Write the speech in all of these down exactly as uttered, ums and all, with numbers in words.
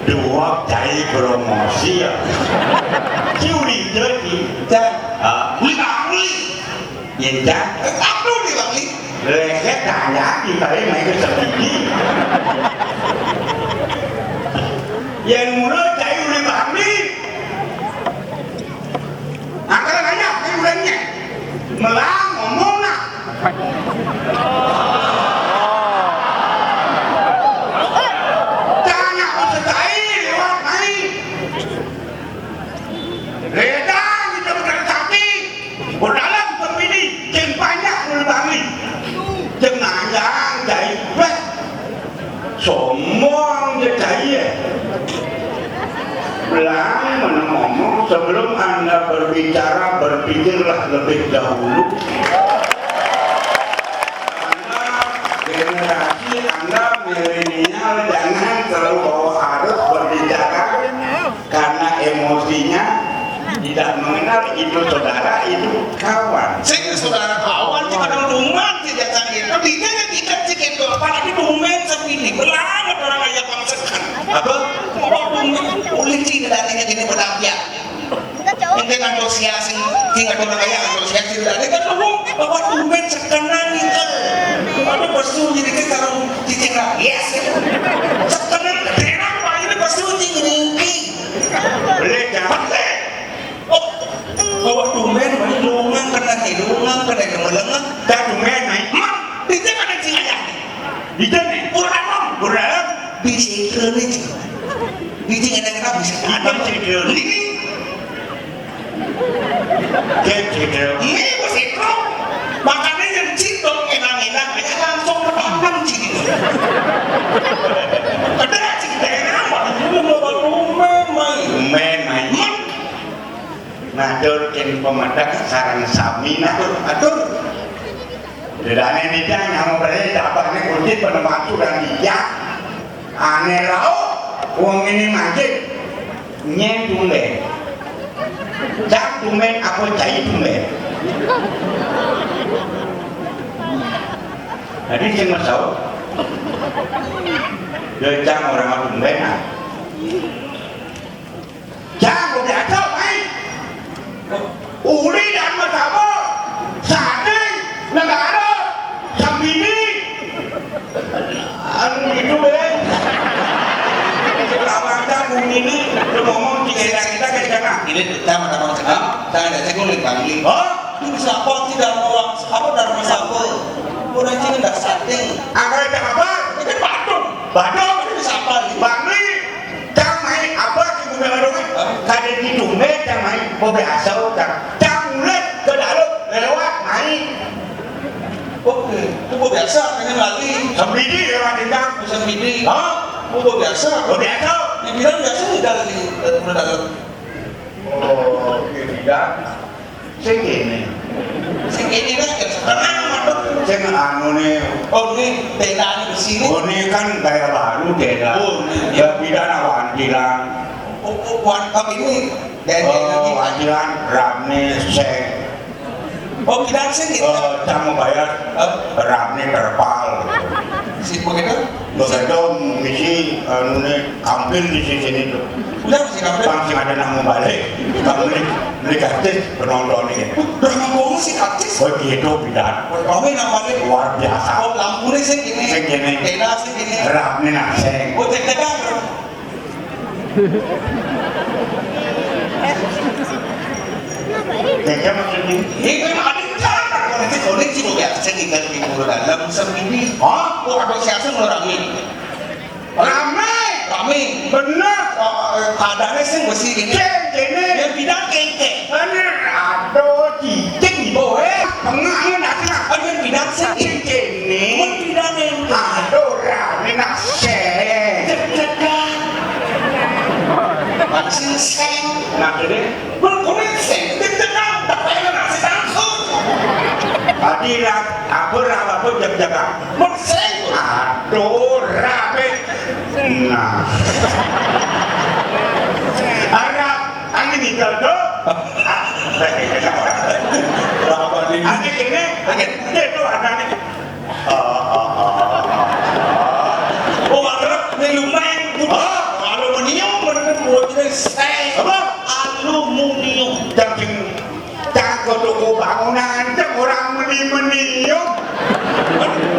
Duwok cai promosi ya. Curi jadi. Cang. Ah. Uli Bangli. Yen cang. Aku Uli Bangli. Leset tanya di kali main ke sendiri. Yen mula cai Uli Bangli. Angkara nanya, ini ulangnya. Melang ngomong nak. Tanya usah cai lewat naik. Reda kita berkata sapi. Berdalam kepini, jen banyak mulu bangli. Jen nanyang cai. Weh. Sombong je cai ya. Belang mana ngomong, sebelum Anda berbicara, berpikirlah lebih dahulu. Anda generasi Anda milenial, jangan terlalu bawa arus berbicara karena emosinya tidak mengenal itu saudara, itu kawan. Sing saudara kawan, sing kadang rumah, sing datang itu, dia yang tidak sih gitu, apalagi domen sendiri, berlanjut orang aja bangsa. Apa? Apa domen? Uling sih, dan ini gini, berdampingan. Ente antusias, sing, sing ada orang kaya antusias, sing dari kan lu, apa domen sekenan itu? Ada pesu jadi kita kalau titik lah, yes. Sekenan, terang, Pak, ini pesu jadi. Boleh, jangan. Oh, bawa domen, Pak, lungang kena hidungan, kena lengan. Dah domen, Pak. Mak, titik ada sing ayah. Di sini, kurang, kurang. Bisa kena sih. Biji ngene kena bisa. Ada sih, Dul. Ini. Kecil, Dul. Ini bos itu. Makanya yang cinta enak-enak, ya langsung ke papan sini. Ada cinta enak, Pak. Ini mau main, main. Main, main. Main. Ngatur ing pemedak sareng sami ngatur, atur. Dedane nitah nyama bere, dapatne kunci penempat sudah nitah. Ane rauh, wong ini mancing. Nyen tumben. Cang tumben apa cai tumben? Jadi sing mesau. Ya cang orang tumben ah. Cang, udah cang, mai. Uli dan mesau. Sate, negara, sambini. Anu itu, be. Lawan cang, uli ini, lu ngomong di daerah kita ke sana. Ini kita mana orang sana? Saya ada cek ulit, Bang. Oh? Ini siapa tidak mau, apa, darma siapa? Orang sini nggak sate. Angkara apa? Ini kan Badung. Badung? Ini siapa? Bangli. Cang mai apa ki guna warunge? Hah? Kade ditumbe cang mai, mau biasa cang. Cang ulet ke dalam, lewat mai. Oke, itu mau biasa, pengen lagi. Sembidi lewat di cang. Sembidi. Hah? Mau biasa. Mau biasa. Dibilang biasa di dalam, di, eh, udah dalam. Oh, oke, tidak. Sing kene. Sing kene kan ya setengah, Pak. Sing anu ne. Oh, ini tenda ini di sini. Oh, ini kan gaya baru tenda. Oh, ini. Ya, bidana wantilan. Oh, oh, wan-, tapi ini gaya lagi. Oh, wantilan, ramne, seng. Oh, bidang sing gitu. Oh, cang mau bayar, eh, ramne terpal. Si begitu? Begitu misi, anu ne, kampil di sini tuh. Udah, si kampil. Bang, sing ada nang mau balik. Kamu ini, ini gratis penonton ini. Udah ngomong si artis. Oh, gitu, bidang. Oh, ini namanya luar biasa. Oh, lampu nih sing gini. Sing gini. Tenda sing gini. Ramne nang seng. Oh, cek-cekan. Tega maksudnya? Ini kan ada cara. Politik, politik juga biasa tinggal di Pura Dalam sendiri. Hah? Oh, ada siasa mau rame. Rame. Rame. Bener. Oh, eh, keadaannya sih mesti gini. Cek, gini. Yang bidang kengkeng. Bener. Aduh, cicing, boy. Tengahnya nak kena. Oh, yang bidang sih. Cicing ini. Mun bidang yang aduh, rame nak seng. Deg-degan. Maksud seng. Maksudnya? Mun kuwi sing deg-degan, tak pengen nasi langsung. Tadi lah, apa, apa, apa, jam jaga. Mun sing. Aduh, rapi. Nah. Arab, angin hijau tuh. Berapa nih? Angin ini, angin itu ada nih. Oh, oh, oh, oh, oh. Oh, akrab, ini lumayan. Cang sing cang ke toko bangunan, cang orang meni-meni yo.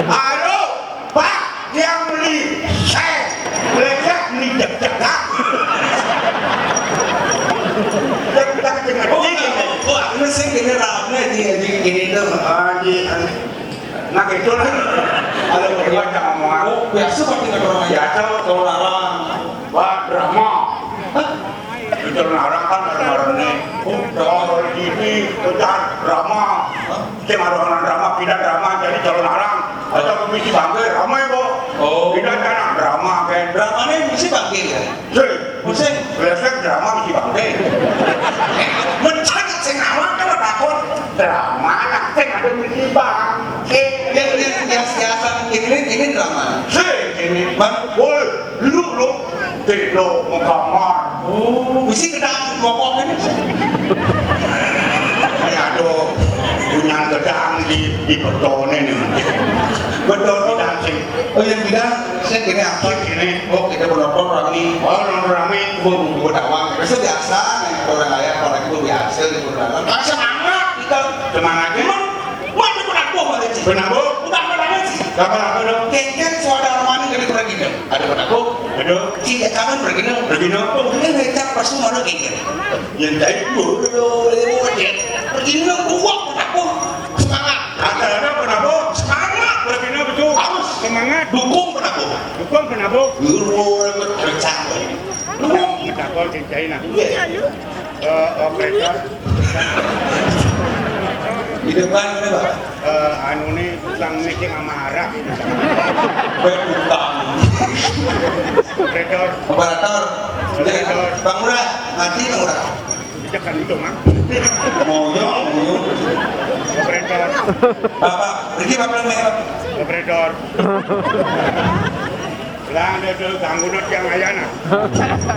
Halo, Pak, yang beli saya. Lecak ni cek-cek, ah. Cek-cek dengan Oh, ini. Oh, aku sih kena ramai di, di, di itu. Ah, di, ah. Nah, gitu lah. Kalau berdua cang ngomong aku. Oh, biasa pakai orang Biasa, kalau larang. Wah, drama. Hah? Itu larang kan orang-orang ini. Oh, drama. Kalau di sini, kejar drama. Hah? Sing ada orang drama, pindah drama, jadi calon larang. Atau misi bangke, ramai, Bu. Oh. Pindah tanah, drama, kan. Dramanya misi bangke, ya? Sing. Musik. Biasa drama misi bangke. Eh, mencari sing awak kan takut. Drama, nah, sing ada misi bangke. Yang, yang, yang biasa, ini, ini drama. Sing, ini. Bang. Woi, lu, lu. Tidak mengkamar. Oh, mesti kena pokok ini. Ini ada punya gedang di, di Petone nih. Betul. Bidang sih. Oh, yang bidang, saya kini apa? Ini. Oh, kita berapa orang ini? Oh, orang rame. Gua, gua tawang. Biasa, biasa, nih, orang kaya, orang itu biasa, di orang dalam. Ah, semangat, kita. Semangatnya? Emang, wah, itu penabuh, Pak Haji. Penabuh? Bukan apa lagi sih. Apa, apa dong? Kengkeng suara romaning dari Pragindo. Ada penabuh? Ada. Sing kapan Pragindo? Pragindo. Oh, ini ngecap pas lu malu kengkeng. Yang tadi dulu, dulu, dulu, Pragindo, buat penabuh. Semangat. Ada, ada penabuh. Semangat. Pragindo betul. Harus. Semangat. Dukung penabuh. Dukung penabuh. Dulu, dulu, dulu, Dukung. Penabuh, sing China. Iya. Eh, operator. Di depan mana, Pak? Eh, anu nih, tukang meeting sama Arab. Gue bukan. Operator. Operator. Operator. Bang Murah, mati Bang Murah. Tekan itu, Mang. Moyo, moyo. Operator. Bapak, pergi Bapak, Bapak. Operator. Lah, ada tuh ganggu not yang ayana.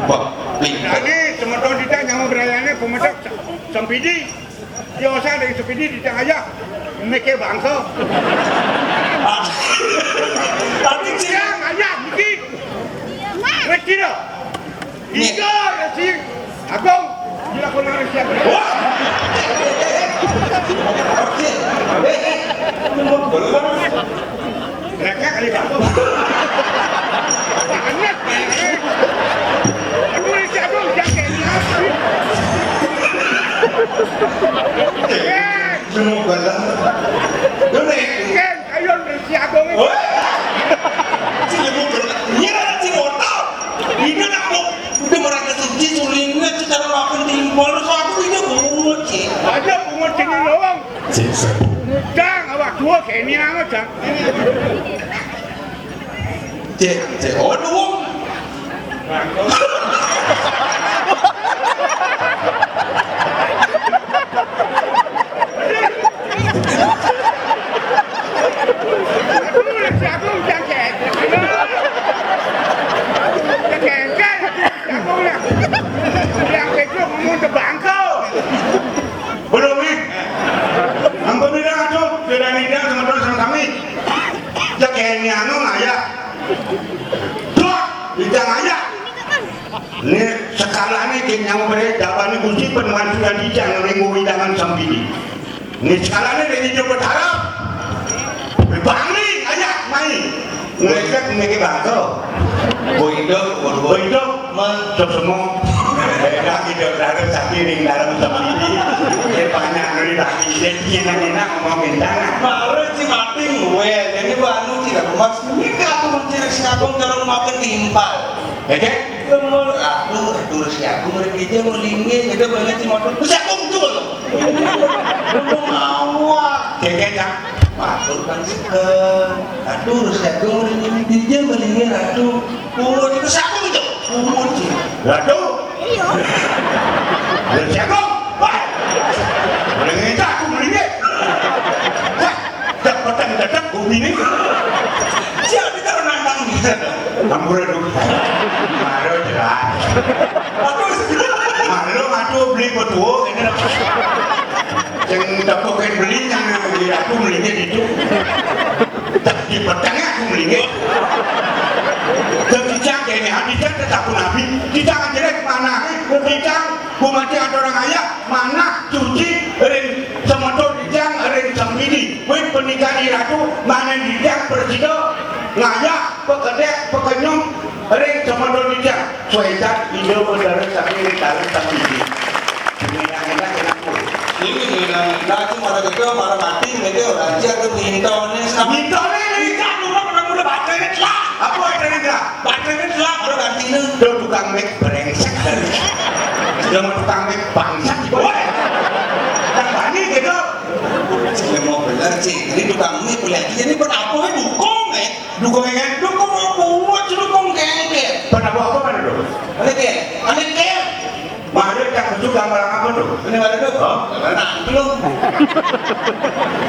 Wah, pinter. Tadi semeton kita yang berayane pemetok Sempidi. Dia usah dari Sempidi di tengah aja. Mikir bangsa. Tapi Yang ayah, Budi. Ngerti dah? Iya, ya, si Agung. Gila, kau nangis, ya. Wah. Mereka kali bangsa. Banget, banget. Aduh, si Agung, jangan kayak gini. Semua bala. Lu nih. Kan, ayo, si Agung. Wah. Si Agung, nyerah si motor. Ini nak mau, udah merasa suci, sulingnya secara makin timpal, terus aku ini bungut sih. Aja bungut sini doang. Sik, sik. Cang, awak dua kene amat, Cang. Cek, cek, oh, dua. Aduh, si Agung, Cang, cek. Cek, cek, Cang. Yang itu ngomong ke bangku. Belum, nih. Ampun, nih, dah, tuh. Sudah, nih, dah, sama-sama, sama kami. Ya, kayaknya, anu, ayah. Tuh, bintang ayah. Nih, sekarang nih, kayaknya, mereka, jawabannya, Gusti, penemuan sudah dijang, nih, mau hidangan sampai ini. Nih, sekarang nih, dari Jogja Arab. Bang, nih, ayah, main. Ngecek, ngecek bangku. Boy, itu, boy, itu. Cok semua. Beda gitu, harus sapi ring dalam sama ini. Dia banyak dari lagi. Dia enak-enak ngomong bintang. Baru si mati gue. Jadi gua anu tidak emas. Ini aku mencari si Agung kalau makan timpal. Oke? Aku, aku si Agung mereka dia melingin. Itu banyak si motor. Si Agung tuh loh. Ngomong awak. Oke, oke, Cang. Matur kan sekel. Aduh, si Agung melingin. Dia melingin, aduh. Pungut itu siapa itu? Pungut sih. Waduh. Iya. Ada siapa? Wah. Udah ngecak aku belinya. Wah, tak petang datang bumi ini. Siapa kita nantang? Ampun, aduh. Malu jelas. Aku malu, aku beli petua, gitu. Yang tak pakai beli, yang di aku belinya itu. Di petengah aku melingit. Dan kijang kene, kijang tetap nabi. Kijang jelek mana? Kijang, ku mati ada orang ayah, mana? Ratu, manen dijang prasida ngayah, pakedék, pakenyung ring semada dijang. Suécan Ida Betara sami ring dalem sami Ida. Ngilang-ngilang kenapa? Ini ngilang-ngilang cuma ada kita, para mati, mereka orang aja ada mintoné sama. Mintoné, minta dulu, pernah mula baterainé telah. Apa baterainé telah? Baterainé telah, baru gantiné. Tuh tukang mik brengsek. Yang tukang mik bangsat, woi. Yang bani gitu. Saya mau bener, Cik. Ini tukang mik, boleh aja. Ini buat apa, ya? Dukung, ya? Dukung, ya? Dukung apa? Buat dukung, kengke. Buat apa, apa mana, Dok? Ada, Kek? Ada, Kek? Mana tak betul gambaran apa, Dok? Ini mana, Dok? Hah? Mana, belum?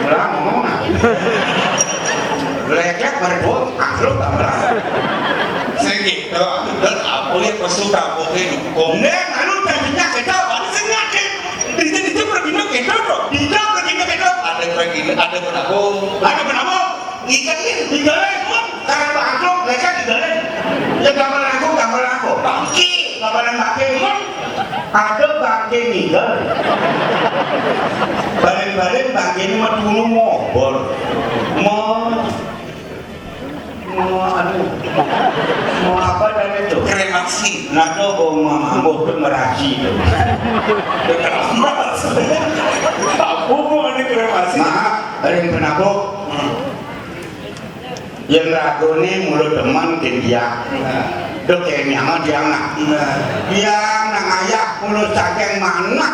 Lah, ngomong, nah. Lecet, mana, Dok? Angklung gambaran. Sing gitu, dan apa ya, pesu dapurnya dukung? Nah, lalu tadinya kita, ada sing yakin. Di sini, di sini pergi, kita, Dok. Di sini pergi, kita. Ada pergi, ada penabung. Ada penabung. Ikan ini, tinggalin, Mon. Karena bangkrut, mereka tinggalin. Ya, gambar aku, gambar aku. Bangki, gambaran bangki, Mon. Ada bangki ninggal. Balik-balik bangki ini mah dulu ngobor. Mon. Mau, aduh. Mau apa tadi tuh? Kremasi. Nah, tuh, oh, mah, ambo tuh merasi tuh. Kremasi. Apa mau ada kremasi? Maaf, ada yang penabuk. Hmm. Yang ragu nih mulut demen ke dia. Nah. Dok, kayaknya mah dia nak. Nah. Dia nak ngayah mulut saking mana.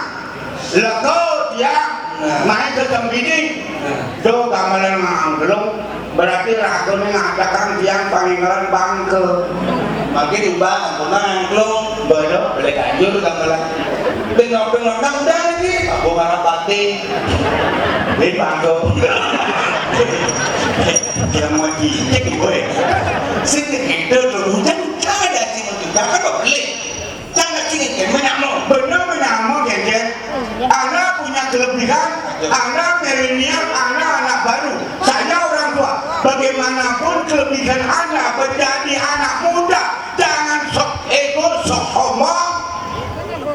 Lego dia. Nah. Main ke sempidi. Nah. Tuh, gamelan nganggelung. Berarti raguné ngadakan tiang pangingeran bangké. Makin ubah, ampun, angklung. Bener. Boleh ganjur gamelan. Bengok-bengok, nang udah lagi. Aku ngarap pati. Ini bangké. Yang mau cicing, gue. Sini, itu tuh, hujan, ada sih, mau juga, kan, mau beli. Jangan sini, kan, menyamuk. Bener, menyamuk, ya, Jen. Anda punya kelebihan, Anda milenial, Anda anak baru. Saya orang tua. Bagaimanapun kelebihan Anda menjadi anak muda, jangan sok ego, sok sombong.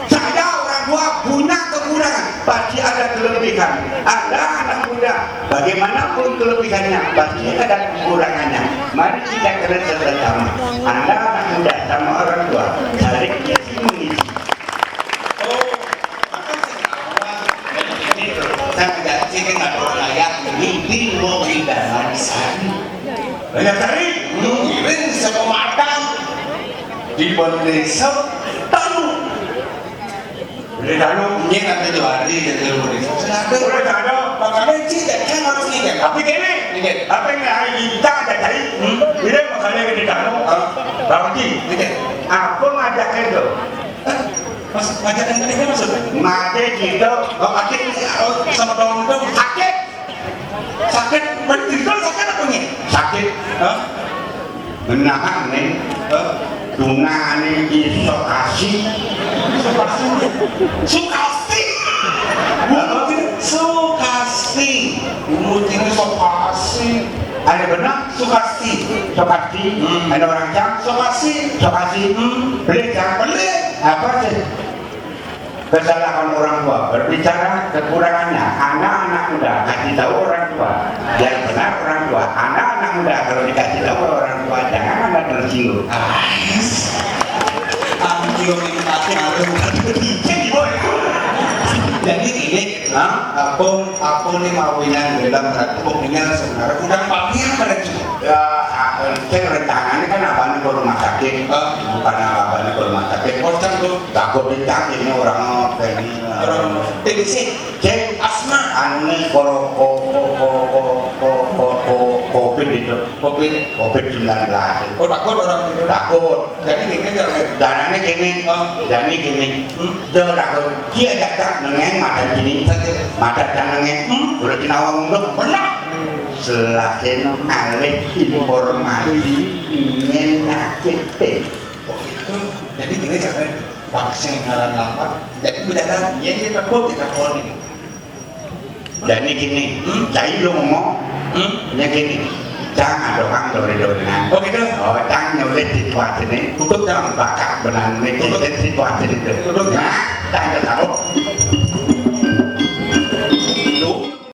Saya orang tua punya kekurangan, pasti ada kelebihan. Anda anak muda, bagaimanapun kelebihannya, pasti ada kekurangannya. Mari kita kerja sama. Anda anak muda sama orang tua, saling isi mengisi. Oh, apa sih? Ini tuh, saya tidak sih, kan ada orang layak ini, ini mau pindah lagi sana. Banyak kali, lu ngiring sama matang di Bone Desa, tahu. Udah tahu. Ini nanti dua hari, jadi lu di sana. Udah tahu. Makanya sih, kan harus ingat. Tapi gini, ingat. Apa yang hari kita ada tadi? Hmm? Ini makanya kita tahu. Ah. Bang Ji, ingat. Apa ngajak itu? Mas, ngajak yang tadi maksudnya? Ngajak gitu. Oh, akhir, oh, sama dong, dong. Sakit. Sakit, betul sakit apa nih? Sakit. Hah? Menahan nih. Hah? Tunane iso kasih. Sukasti. Sukasti. Apa sih? Sukasti. Umur ini Sukasti. Ada benar? Sukasti. Sukasti. Hmm. Ada orang jam? Sukasti. Sukasti. Hmm. Beli jam? Beli. Apa sih? Kesalahan orang tua, berbicara kekurangannya. Anak-anak muda, kasih tahu orang tua. Biar benar orang tua. Anak-anak muda, kalau dikasih tahu orang tua, jangan ada tersinggung. Ah, yes. Anjir, ini pasti malu. Jadi, boy. Jadi, ini, hah? Apa, apa nih mawinan dalam ratu ini sebenarnya kurang paham pada juga. Ya, ah, eh, sing rencanane kan abane ke rumah sakit. Ah. Bukan abane ke rumah sakit. Oh, cang tuh. Takut dicang ini orang apa ini? Orang T B C. Cek asma. Anu, koro-, ko-, ko-, ko-, ko-, ko-, ko-, covid itu. Covid. Covid sembilan belas. Oh, takut orang itu? Takut. Jadi gini, jangan. Janane gini. Ah. Jani gini. Hmm? Dia takut. Dia datang nengeng mata sini. Sakit. Mata nengeng. Hmm? Udah tinawang dong. Benar. Selakin alih informasi ingin sakit. Oh, gitu. Jadi gini, jangan vaksin ngaran lama. Jadi udah kan, ya, ini takut, kita phone ini. Jadi gini, hmm? Cai lu ngomong, hmm? Ya gini, jangan doang dore-dorenan. Oh, gitu? Oh, jangan nyulit situasi ini. Tutup, jangan. Bakat benar ini, tutup. Situasi itu. Tutup. Nah, jangan tahu.